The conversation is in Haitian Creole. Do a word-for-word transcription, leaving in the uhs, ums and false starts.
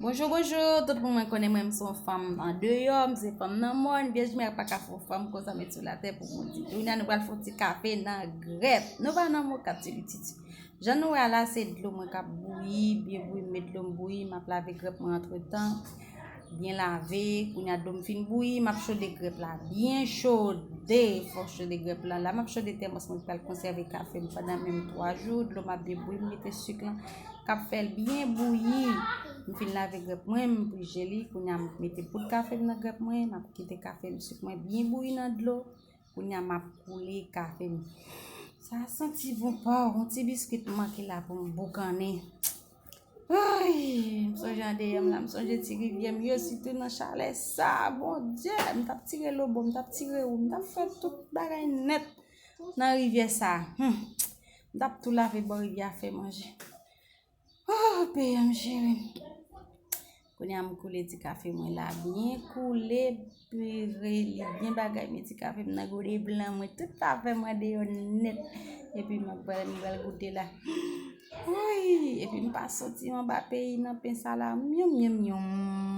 Bonjou, bonjou, tout moun mwen konnen mwen, m se yon fanm andeyò, m se fanm nan mòn, vyèj mè pa ka fè yon fanm konsa met sou latè pou modi. Jounen an nou pral fè yon ti kafe nan grèp. Nou pa nan moka ti lititi. Jan nou wè a la, se dlo mwen k ap bouyi, byen bouyi, m met dlo m bouyi, m ap lave grèp mwen antretan. Byen lave, kounye a dlo m fin bouyi, m ap chode grèp la, byen chode, fò chode grèp la. La m ap chode tèmòs mwen ki pral konsève kafe m pandan menm twa jou, dlo m ap byen bouyi, m mete sik lan k ap fè l byen bouyi. M fin lave grèp mwen, m prije li, kounye a m mete poud kafe m nan grèp mwen, m ap kite kafe m, sik mwen byen bouyi nan dlo. Kounye a m ap koule kafe m. Sa santi bon pa yon ti biskit m manke la pou m boukannen. Ay, m sonje andeyò m la, m sonje ti rivyè m yo, sitou nan chalè sa, Bondye, m t ap tire lobo, m t ap tire ou, m t ap fè tout bagay nèt nan rivyè sa. Hmm. M t ap tou lave bò rivyè a fè manje. Oh, peyi m cheri. Kounye a m koule ti kafe mwen la, byen koule, pire li, byen bagay, men ti kafe m nan gode blan mwen, tout pafè mwen deyò nèt. Epi m ap pral, m pral goute la. Woy, epi m pa soti anba peyi nan pen sa la, myonm, myonm, myonm.